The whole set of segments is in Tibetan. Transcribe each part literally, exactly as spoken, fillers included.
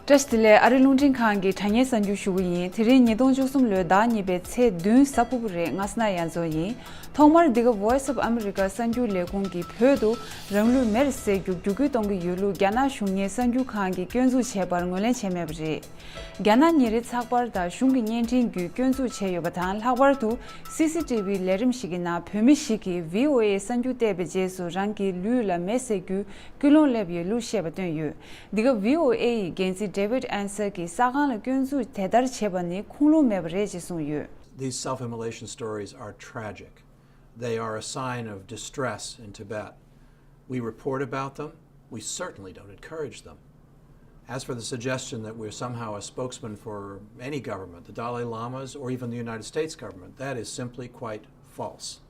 བཀྲ་ཤིས་བདེ་ལེགས། ཨ་རི་རླུང་འཕྲིན་ཁང་གི་དྲ་བརྙན་གསར་འགྱུར་ཞུ་གི་ཡིན། དེ་རིང་ཉིས་སྟོང་བཅུ་གསུམ་ལོའི་ཟླ་གཉིས་པའི་ཚེས་བདུན་གཟའ་ཕུར་བུ་རེད། ང་སི་ན་ཡ་མཚོ་ཡིན། ཐོག་མར་འདི་ག་Voice of America གསར་འགྱུར་ལས་ཁུངས་ཀྱིས་བོད་དུ་རང་ལུས་མེར་བསྲེགས་རྒྱུ་བརྒྱུད་སྐུལ་གཏོང་གི་ཡོད་ལུགས་རྒྱ་ནག་གཞུང་གཉེར་གསར་འགྱུར་ཁང་གིས་སྐྱོན་འཛུགས་བྱས་པར་ངོས་ལེན་བྱས་མེད་པ་རེད། རྒྱ་ནག་ཉིན་རེའི་ཚགས་པར་དང་གཞུང་གི་བརྙན་འཕྲིན་བརྒྱུད་སྐྱོན་འཛུགས་བྱས་ཡོད་པ་དང་། ལྷག་པར་དུ་སི་སི་ཊི་བི་ལས་རིམ་ཞིག་གི་ནང་བོད་མི་ཞིག་གིས་བྷི་ཨོ་ཨེ་གསར་འགྱུར་བལྟས་པའི་རྗེས་སུ་རང་གི་ལུས་ལ་མེ་བསྲེགས་རྒྱུའི་ཀུན་སློང་སླེབས་ཡོད་ལུགས་བཤད་པ་བཏོན་ཡོད། འདི་ག་བྷི་ཨོ་ཨེ་ཡི་འགན་འཛིན་David Ansel གྱིས་ས་ཁང་ལ་སྐྱོན་འཛུགས་དེ་ལྟར་བྱས་པ་ནི་ཁུངས་ལུང་མེད་པ་རེད་ཅེས་གསུངས་ཡོད། These self-immolation stories are tragic. They are a sign of distress in Tibet. We report about them. We certainly don't encourage them. As for the suggestion that we're somehow a spokesman for any government, the Dalai Lama's or even the United States government, that is simply quite false.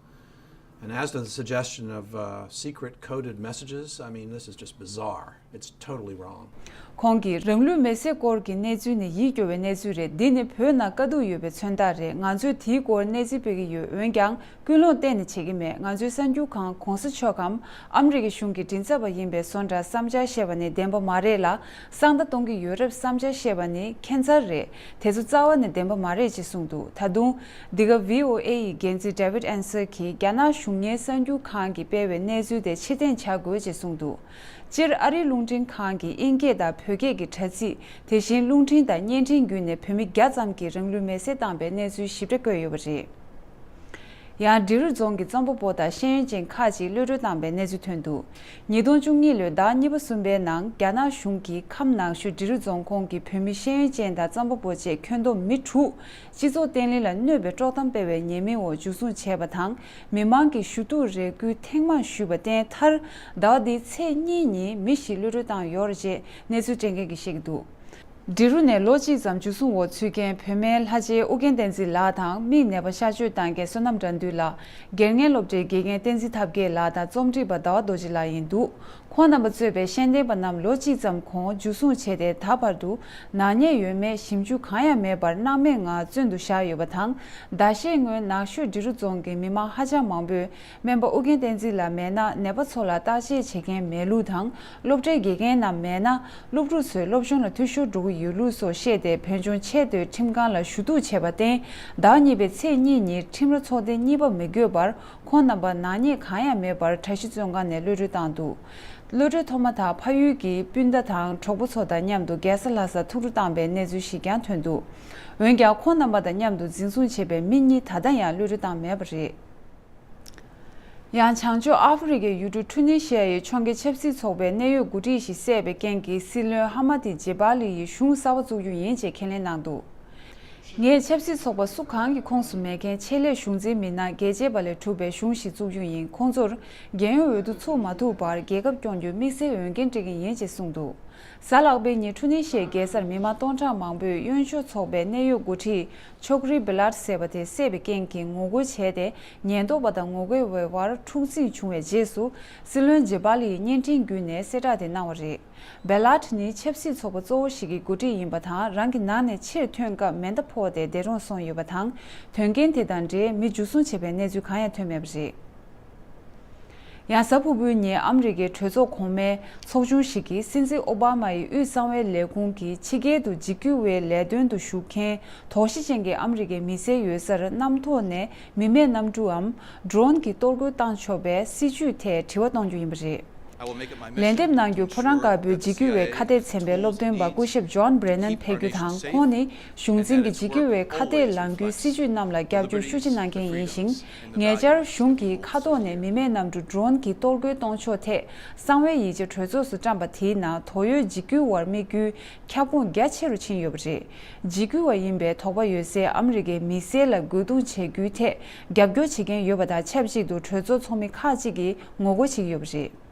And as to the suggestion of uh, secret coded messages, I mean, this is just bizarre. It's totally wrong. ཁོང་གིས་རང་ལུས་མེ་བསྲེགས་སྐོར་གྱི་གནས་ཚུལ་ནི་ཡིད་སྐྱོ་བའི་གནས་ཚུལ་རེད། འདི་ནི་བོད་ནང་དཀའ་སྡུག་ཡོད་པའི་མཚོན་རྟགས་རེད། ང་ཚོས་དེའི་སྐོར་གནས་ཚུལ་སྤེལ་གྱི་ཡོད། འོན་ཀྱང་ཀུན་སློང་གཏན་ནས་བྱེད་ཀྱི་མེད། ང་ཚོའི་གསར་འགྱུར་ཁང་གོང་ས་མཆོག་གམ་ཨ་མི་རི་ཀའི་གཞུང་གི་མགྲིན་ཚབ་པ་ཡིན་པའི་བཟོ་འདྲ་བསམ་འཆར་བཤད་པ་ནི་བདེན་པ་མ་རེད་ལ། གསང་བརྡ་གཏོང་གི་ཡོད་རབས་བསམ་འཆར་བཤད་པ་ནི་ཁྱད་མཚར་རེད། དེ་ཚོ་རྩ་བ་ནས་བདེན་པ་མ་རེད་ཅེས་གསུངས་འདུག་ད་དུང་འདི་ག་བྷི་ཨོ་ཨེ་ཡི་འགན་འཛིན་David Ansel གྱིས་རྒྱ་ནག་གཞུང་གཉེར་གསར་འགྱུར་ཁང་གིས་སྤེལ་བའི་གནས་ཚུལ་དེ་ཕྱིར་འཐེན་བྱ་དགོས་ཅེས་གསུངས་འདུག་སྤྱིར་ཨ་རིའི་རླུང་འཕྲིན་ཁང་གིས་དབྱིན་སྐད་དང་བོད་སྐད་ཀྱི་དྲ་ཚིགས། དེ་བཞིན་རླུང་འཕྲིན་དང་བརྙན་འཕྲིན་བརྒྱུད་ནས་བོད་མི་བརྒྱ་ཙམ་གྱིས་རང་ལུས་མེ་བསྲེགས་བཏང་པའི་གནས་ཚུལ་ཞིབ་ཕྲ་བཀོད་ཡོད་པ་རེད། ཡང་འབྲི་རུ་རྫོང་གི་རྩོམ་པ་པོ་དང་ཤེས་ཡོན་ཅན་ཁག་ཅིག་གློད་གྲོལ་བཏང་པའི་གནས་ཚུལ་ཐོན་འདུག་ཉིས་སྟོང་བཅུ་གཉིས་ལོའི་ཟླ་གཉིས་པ་གསུམ་པའི་ནང་རྒྱ་ནག་གཞུང་གིས་ཁམས་ནག་ཆུ་འབྲི་རུ་རྫོང་ཁོངས་ཀྱི་བོད་མི་ཤེས་ཡོན་ཅན་དང་རྩོམ་པ་པོ་བཅས་ཁྱོན་བསྡོམས་མི་དྲུག་སྤྱི་ཚོགས་བརྟན་ལྷིང་ལ་གནོད་པའི་དཀྲོག་གཏམ་སྤེལ་བའི་ཉེས་མིང་འོག་འཇུ་བཟུང་བྱས་པ་དང་། མི་མང་གིས་ཞུ་གཏུག་རེ་སྐུལ་ཐེངས་མང་ཞུས་པར་བརྟེན། མཐར་ཟླ་བ་འདིའི་ཚེས་གཉིས་ཉིན་མི་བཞི་གློད་གྲོལ་བཏང་ཡོད་རེད་ཅེས་གནས་ཚུལ་སྤྲད་མཁན་གྱིས་བཤད་ཀྱི་འདུག་འབྲི་རུ་ནས་ལོ་གཅིག་ཙམ་འཇུ་བཟུང་འོག་ཚུད་མཁན་བོད་མིའི་ལྷ་རྗེ་ཨུ་རྒྱན་བསྟན་འཛིན་ལགས་དང་། མིག་ནད་པ་གཤག་བཅོས་བཏང་མཁན་བསོད་ནམས་དགྲ་འདུལ་ལགས། སྒེར་ངན་སློབ་གྲྭའི་དགེ་རྒན་བསྟན་འཛིན་ཐབས་མཁས་ལགས་དང་། རྩོམ་སྒྲིག་པ་ཟླ་བ་རྡོ་རྗེ་ལགས་ཡིན་འདུག་ཁོང་རྣམ་པ་གཙོས་པའི་ཤེས་ལྡན་པ་རྣམས་ལོ་གཅིག་ཙམ་གོང་འཇུ་བཟུང་བྱས་ཏེ། ད་བར་དུ་ནག་ཉེས་ཡོད་མེད་ཞིབ་འཇུག་གང་ཡང་མེད་པར་སྣང་མེད་ངང་བཙོན་དུ་བཞག་ཡོད་པ་དང་། ཟླ་ཤས་སྔོན་ནག་ཆུ་འབྲི་རུ་རྫོང་གི་མི་མང་ཧ་ཅང་མང་པོས། སྨན་པ་ཨུ་རྒྱན་བསྟན་འཛིན་ལགས་མེད་ན་ནད་པ་ཚོ་ལ་བརྟག་དཔྱད་བྱེད་མཁན་མེད་ལུགས་དང་། སློབ་གྲྭའི་དགེ་རྒན་རྣམས་མེད་ན་སློབ་ཕྲུག་ཚོས་སློབ་སྦྱོང་ལ་འཐུས་ཤོར་འགྲོ་གི་ཡོད་ལུགས་སོགས་བཤད་དེ། བོད་ལྗོངས་ཆེས་མཐོའི་ཁྲིམས་ཁང་ལ་ཞུ་གཏུག་བྱས་པར་བརྟེན། ཟླ་བ་གཉིས་པའི་ཚེས་གཉིས་ཉིན་ཁྲིམས་ར་ཚོགས་ཐེངས་གཉིས་པ་མི་དགོས་པར། ཁོང་རྣམ་པ་ནག་ཉེས་གང་ཡང་མེད་པར་གྲྭ་བཞི་བཙོན་ཁང་ནས་གློད་གྲོལ་བཏང་འདུག་གློད་གྲོལ་ཐོག་མ་དག་ཕ་ཡུལ་གྱི་སྤུན་ཟླ་དང་གྲོགས་པོ་ཚོ་དང་མཉམ་དུ་རྒྱལ་ས་ལྷ་སར་ཐུགས་སྤྲོ་བཏང་པའི་གནས་ཚུལ་ཞིག་ཀྱང་ཐོན་འདུག་འོན་ཀྱང་། ཁོང་རྣམ་པ་དང་མཉམ་དུ་འཛིན་བཟུང་བྱས་པའི་མི་གཉིས་ད་ལྟ་ཡང་གློད་གྲོལ་བཏང་མེད་པ་རེད། ཡང་། བྱང་ཕྱོགས་ཨ་ཧྥེ་རི་ཁའི་ཡུལ་གྲུ་ཁྲུ་ནི་ཤི་ཡའི་ཕྱོགས་འགལ་ཆབ་སྲིད་ཚོགས་པའི་གནད་ཡོད་འགོ་ཁྲིད་ཞིག་བསད་པའི་རྐྱེན་གྱིས། སྲིད་བློན་ཧ་མ་ཏི་ཇེ་བྷ་ལི་ཡིས་གཞུང་གསར་པ་བཙུགས་རྒྱུ་ཡིན་ཅེས་ཁས་ལེན་གནང་འདུག་ངས་ཆབ་སྲིད་ཚོགས་པ་སུ་གང་གི་ཁོངས་སུ་མེད་མཁན་ཆེད་ལས་གཞུང་འཛིན་མི་སྣ་རྒྱལ་གཅེས་པ་ལས་གྲུབ་པའི་གཞུང་ཞིག་བཙུགས་རྒྱུ་ཡིན། ཁོང་ཚོར་རྒྱལ་ཡོངས་འོས་བསྡུ་ཚུགས་མ་ཐུབ་བར་རྒྱལ་ཁབ་སྐྱོང་རྒྱུའི་དམིགས་བསལ་འོས་འགན་སྤྲད་མཁན་ཡིན་ཅེས་གསུངས་འདུག་གཟའ་ལྷག་པའི་ཉིན་ཁྲུ་ནི་ཤི་ཡའི་རྒྱལ་སར་མི་མང་སྟོང་ཕྲག་མང་པོས་གཡོན་ཕྱོགས་ཚོགས་པའི་གནད་ཡོད་འགོ་ཁྲིད་ཆོག་རི་བེ་ལཱད་ཟེར་བ་དེ་བསད་པའི་རྐྱེན་གྱིས་ངོ་རྒོལ་བྱས་ཏེ། ཉེན་རྟོག་པ་དང་ངོ་རྒོལ་བའི་བར་འཁྲུག་འཛིང་བྱུང་བའི་རྗེས་སུ། སྲིད་བློན་ཇེ་བྷ་ལི་ཡིས་བརྙན་འཕྲིན་བརྒྱུད་ནས་གསལ་བསྒྲགས་དེ་གནང་བ་རེད། བེ་ལཱད་ནི་ཆབ་སྲིད་ཚོགས་པ་གཙོ་བོ་ཞིག་གི་འགོ་ཁྲིད་ཡིན་པ་དང་། རང་གི་ནང་ནས་ཕྱིར་ཐོན་སྐབས་མེ་མདའ་ཕོག་སྟེ་འདས་གྲོངས་སོང་ཡོད་པ་དང་། དོན་རྐྱེན་དེ་དང་འབྲེལ་མི་འཇུ་བཟུང་བྱས་པའི་གནས་ཚུལ་གང་ཡང་ཐོན་མེད་པ་རེད། ཡང་། གཟའ་ཕུར་བུའི་ཉིན་ཨ་མི་རི་ཀའི་གྲོས་ཚོགས་གོང་མའི་ཚོགས་ཆུང་ཞིག་གིས། སྲིད་འཛིན་ཨོ་བྷ་མ་ཡི་དབུས་གསང་བའི་ལས་ཁུངས་ཀྱིས་ཕྱི་རྒྱལ་དུ་འཇིགས་སྐུལ་བའི་ལས་དོན་དུ་ཞུགས་མཁན་དོགས་གཞི་ཅན་གྱི་ཨ་མི་རི་ཀའི་མི་སེར་ཡོད་སར་གནམ་ཐོག་ནས་མི་མེད་གནམ་གྲུའམ་ཌོ་རོན་གྱིས་གཏོར་རྒོལ་བཏང་ཆོག་པའི་སྲིད་ཇུས་ཐད་དྲི་བ་གཏོང་རྒྱུ་ཡིན་པ་རེད། ལན་འདེབས་གནང་རྒྱུར། ཕོ་བྲང་དཀར་པོའི་འཇིགས་སྐུལ་བའི་ཁ་གཏད་ཚན་པའི་སློབ་སྟོན་པ་སྐུ་ཞབས་ཇོན་བྷྲེ་ནན་ཕེབས་རྒྱུ་དང་། ཁོང་ནི་གཞུང་འཛིན་གྱི་འཇིགས་སྐུལ་བའི་ཁ་གཏད་ལངས་རྒྱུའི་སྲིད་ཇུས་རྣམས་ལ་རྒྱབ་སྐྱོར་ཤུགས་ཆེ་གནང་མཁན་ཡིན་ཞིང་། ཉེ་ཆར་གཞུང་གིས་མཁའ་ཐོག་ནས་མི་མེད་གནམ་གྲུ་ཌོ་རོན་གྱིས་གཏོར་རྒོལ་གཏོང་ཕྱོགས་ཐད་གསང་བའི་ཡིག་ཆ་གྲོས་ཚོགས་སུ་བཀྲམ་པ་དེའི་ནང་དོགས་ཡོད་འཇིགས་སྐུལ་བར་དམིགས་རྒྱུའི་ཁྱབ་ཁོངས་རྒྱ་ཆེ་རུ་ཕྱིན་ཡོད་པ་རེད། འཇིགས་སྐུལ་བ་ཡིན་པའི་དོགས་པ་ཡོད་སའི་ཨ་མི་རི་ཀའི་མི་སེར་ལ་རྒོལ་རྡུང་བྱེད་རྒྱུའི་ཐད་རྒྱབ་སྐྱོར་བྱེད་མཁན་ཡོད་པ་དང་ཆབས་ཅིག་ཏུ་གྲོས་ཚོགས་ཚོགས་མི་ཁག་ཅིག་གིས་ངོ་རྒོལ་བྱེད་ཀྱི་ཡོད་པ་རེད།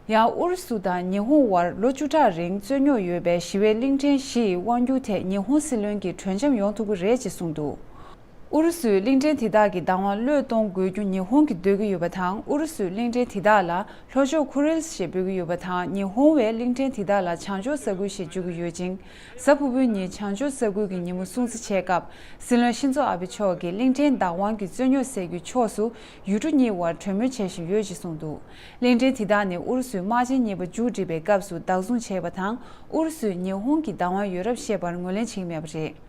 ཡང་ཨུ་རུ་སུ་དང་ཉི་ཧོང་དབར་ལོ་བཅུ་ཕྲག་རིང་རྩོད་རྙོག་ཡོད་པའི་ཞི་བའི་གླིང་ཕྲན་བཞི་ཡི་དབང་སྒྱུར་ཐད་ཉི་ཧོང་སྲིད་བློན་གྱིས་གྲོས་འཆམ་ཡོང་ཐུབ་ཀྱི་རེད་ཅེས་གསུངས་འདུག་ཨུ་རུ་སུའི་གླིང་ཕྲན་དེ་དག་གི་བདག་དབང་བློས་གཏོང་དགོས་རྒྱུ་ཉི་ཧོང་གིས་འདོད་ཀྱི་ཡོད་པ་དང་། ཨུ་རུ་སུའི་གླིང་ཕྲན་དེ་དག་ལ་ལྷོ་ཕྱོགས་ཁུ་རིལ་ཞེས་འབོད་ཀྱི་ཡོད་པ་དང་། ཉི་ཧོང་བས་གླིང་ཕྲན་དེ་དག་ལ་བྱང་ཕྱོགས་ས་ཁུལ་ཞེས་བརྗོད་ཀྱི་ཡོད་ཅིང་། གཟའ་ཕུར་བུའི་ཉིན་བྱང་ཕྱོགས་ས་ཁུལ་གྱི་ཉིན་མོ་སྲུང་བརྩི་བྱས་སྐབས། སྲིད་བློན་ཤིན་ཛོ་ཨ་བྷེ་མཆོག་གིས་གླིང་ཕྲན་བདག་དབང་གི་རྩོད་རྙོག་སེལ་རྒྱུའི་ཕྱོགས་སུ་ཡུལ་གྲུ་གཉིས་དབར་གྲོས་མོལ་བྱེད་བཞིན་ཡོད་ཅེས་གསུངས་འདུག་གླིང་ཕྲན་དེ་དག་ནི་ཨུ་རུ་སུའི་དམག་ཆེན་གཉིས་པ་མཇུག་སྒྲིལ་བའི་སྐབས་སུ་བདག་བཟུང་བྱས་པ་དང་། ཨུ་རུ་སུས་ཉི་ཧོང་གི་བདག་དབང་ཡོད་རབས་བཤད་པར་ངོས་ལེན་བྱེད་ཀྱི་མེད་པ་རེད།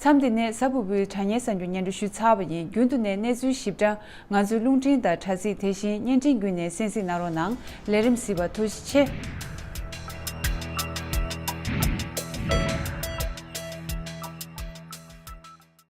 མཚམས་འདི་ནས་གཟའ་ཕུར་བུའི་དྲ་བརྙན་གསར་འགྱུར་སྙན་སྒྲོན་ཞུས་ཚར་བ་ཡིན། རྒྱུན་དུ་ནས་གནས་ཚུལ་ཞིབ་ཕྲ་ང་ཚོའི་རླུང་འཕྲིན་དང་དྲ་ཚིགས། དེ་བཞིན་བརྙན་འཕྲིན་བརྒྱུད་ནས་གསན་གཟིགས་གནང་རོགས་གནང་། ལས་རིམ་གཟིགས་པར་ཐུགས་རྗེ་ཆེ།